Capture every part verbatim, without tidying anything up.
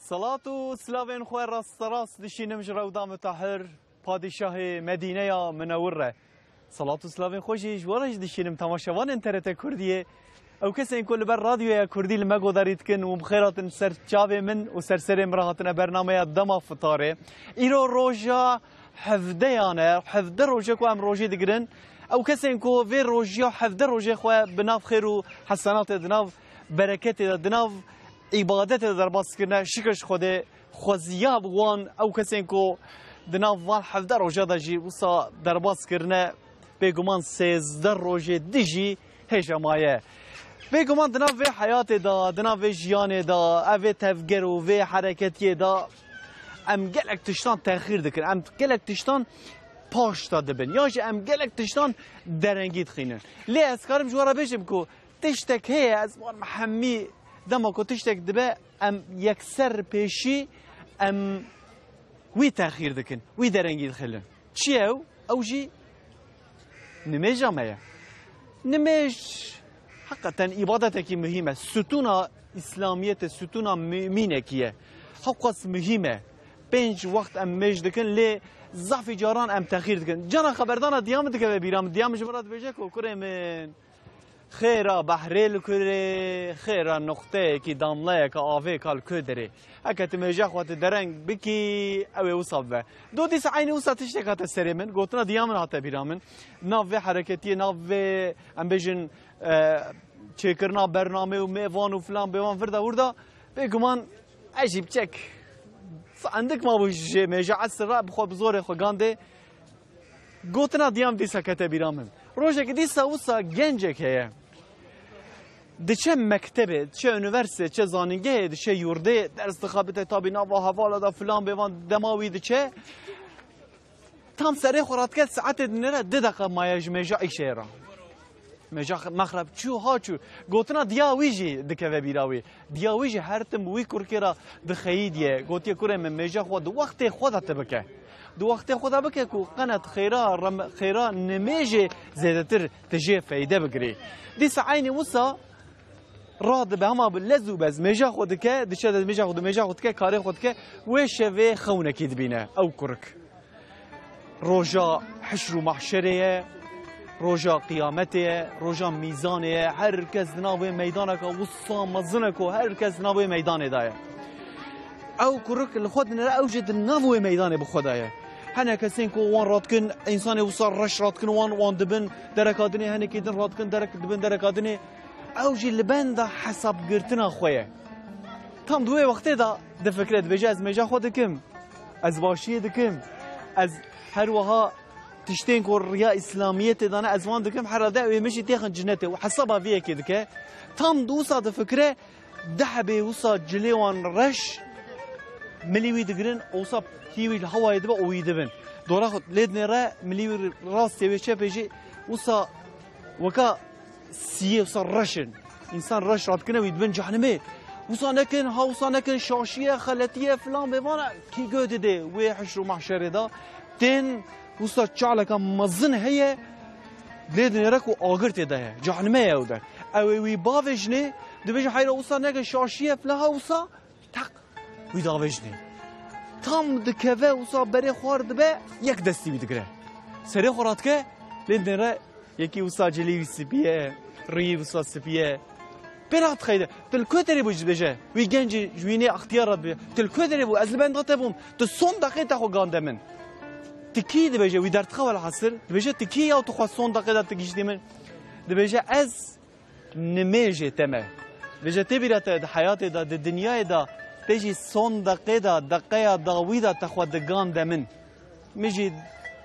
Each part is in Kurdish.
Selat û silavên xwe rasterast dişînim ji Rewda Mitahir, padîşahê Medîneya Minewir re. Selat û silavên xwe jî ji we re jî dişînim, temaşevanên T R T Kurdiyê. Ew kesên ku li ber radyoya Kurdî li me godarî dikin û bi xêr hatin ser çavê min û ser serê min re hatine bernameya Dema Fitarê. Îro roja hevdeyan e, hevdeh roje ku em rojê digirin. Ew kesên ku vê rojiya hevdeh rojê xwe bi nav xêr û hesenatê, di nav bereketê de, di nav îbadetê de derbas kirine, şikir ji Xwedê xweziya bi wan, ew kesên ku di nav van hevdeh roja de jî wisa derbas kirine, bêguman sêzdeh rojê dijî hêja maye. Bêguman di nav vê heyatê de, di nav vê jiyanê de, ev vê tevger û vê hereketiyê de em gelek tiştan texîr dikin, em gelek tiştan paş de dibin, ya jî em gelek tiştan derengî dixînin. Lê ez karim ji we re bêjim ku tiştek heye, ez wan hemî dema ku tiştek dibe, em yekser pêşî em wî texîr dikin, wî derengî dixilin. Çi ye ew? Ew jî nimêja me ye. Nimêj heqeten îbadetekî muhîm e. Sütûna Îslamiyetê, sütûna mumînekî ye. Hewqas muhîm e. Pênc wext em mêj dikin, lê zafî caran em texîr dikin. Cana xeberdana diya min dikeve bîra min. Diya min ji min re dibêje ku kurê min, xêra behrê li kurê, xêra nuqteyekî, damleyeke avê ka li ku derê. Heke tu mêja xwe tu dereng bikî, ew ê wisa bibe. Do dîsa eynî wisa tiştek hate serê min, gotina diya min hate bîra min. Nav vê hereketiyê, nav vê, em bêjin, e, çêkirina bernamê û mêvan û filan bêvan vir de wir de, bêguman ez jî biçek endik mabû ji mêja esir re bi xwe bi zorê xwe gandê. Gotina diya min dîsa kete bîra min. Rojekê dîsa wisa gencek heye. Diçe mektebê, diçe unîversîtê, diçe zanîngehê, diçe yurdê, ders dixebite, tabî nava hevala da filan bêvan dema wî diçe. Tam serê xwe radike, saetê dinêre, di deqa maye ji mêja îşê re. Mêja mexreb çû, ha çû. Gotina diya wî jî dikeve bîra wî. Diya wî jî her tim wî kurkê re dixeyidiye. Gotiye, kurê min, mêja xwe di wextê xwe de tu bike. Di wextê xwe de bike ku qenet xêra, rem-, xêra nimêjê zêdetir tu jê feyde bigirî. Dîsa eynî wisa radibe, hema bi lez û bez mêja xwe dike, diçe de mêja xwe, di mêja xwe dike, karê xwe dike, wê şevê xewnekî dibîne ew kurik. Roja hişr û mahşerê ye, roja qiyametê ye, roja mîzanê ye. Her kes di nav wê meydaneke wisa mezin e ku her kes di nav wê meydanê de ye. Ew kurik li xwe dinêre, ew jî di nav wê meydanê bi xwe de ye. Hene kesên ku wan radikin, însanê wisa reş radikin, wan, wan dibin dereka dinê, henekî din radikin derek, dibin dereka dinê. Ew jî li benda hesabgirtina xwe ye. Tam di wê wextê de difikire, dibêje, ez mêja xwe dikim. Ez başiyê dikim. Ez her wiha tiştên ku riya Îslamiyetê dane, ez wan dikim, herhalde ew ê min jî têxin cinetê û hesaba vê yekê dike. Tam di wisa difikire, deh hebê wisa cilê wan reş milî wî digirin, wisa hî wî li hewayê dibe û wî dibin. Dora xwe lê dinêre, milî wî rastê wê çepê jî wisa weka siyê wisa reş in. Însan reş radikine wî dibin cehnimê. Wisa nekin, ha wisa nekin, şaşiye, xeletiye, filan bêvan e. Kî guh dide wê hişr û mahşerê de? Tên wisa çaleka mezin heye, lê dinêre ku agir tê de ye. Cehnimê ye ew der. Ew ê wî bavêjinê, dibêje, heyra wisa nekin, şaşiye, filan, ha wisa. Tak. Wî davêjinê. Tam dikeve wisa berê xwar dibe, yek destî wî digire. Serê xwe radike, lê dinêre yekî wisa cilê wî spî ye, rûyî wisa spî ye. Pê re dixeyde. Tu li ku derê bû jî dibêje. Wî gencî ji wî nê extiyar re dibêje. Tu li ku derê bû, ez li benda te bûm. Tu son deqê te xwe gande min. Tu kî dibêje, wî derdixe welhasil. Dibêje, tu kî ya tu xwe son deqê de tu gihîştî min? Dibêje, ez nimêjê te me. Vêje tê bîra te di heyatê de, di dinyayê de, te jî son deqê de, deqeya dawî de te xwe digande min. Min jî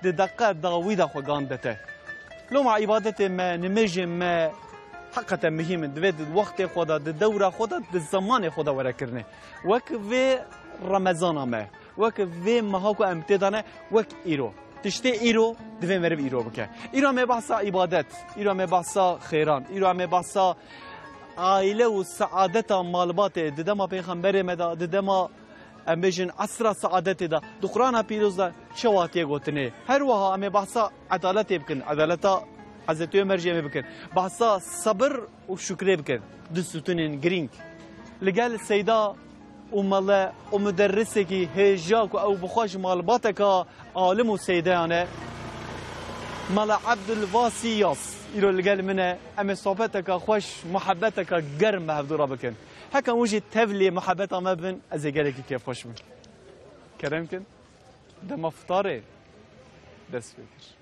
di deqe dawî de xwe gande te. Loma îbadetê me, nimêjên me heqeten muhîm in. Divê di wextê xwe de, di dewra xwe de, di zemanê xwe de were kirinê. Wek vê Remezana me. Wek vê meha ku em tê de ne, wek îro. Tiştê îro, divê meriv îro bike. Îro em ê behsa îbadet, îro em ê behsa xêran, îro em ê behsa aîle û seadeta malbatê, di dema Pêxemberê me de, di dema, em bêjin, esra seadetê de, di Qur'ana Pîroz de çi watiye gotinê. Her wiha em ê behsa edaletê bikin, edaleta Hezretî Omer jî em ê bikin. Behsa sebir û şukrê bikin. Du sütunên girîng. Li gel Seyda Û mele û muderrisekî hêja ku ew bi xwe ji malbateka alim û seydeyan e. Mele Ebdulvasî Yas îro li gel min e. Em ê sohbeteka xweş, muhebbeteka germ bi hevdû re bikin. Heke hûn jî tevlî muhebbeta me bin, ez ê gelekî kêfxweş bim. Kerem kin, dema fitarê dest pê kir.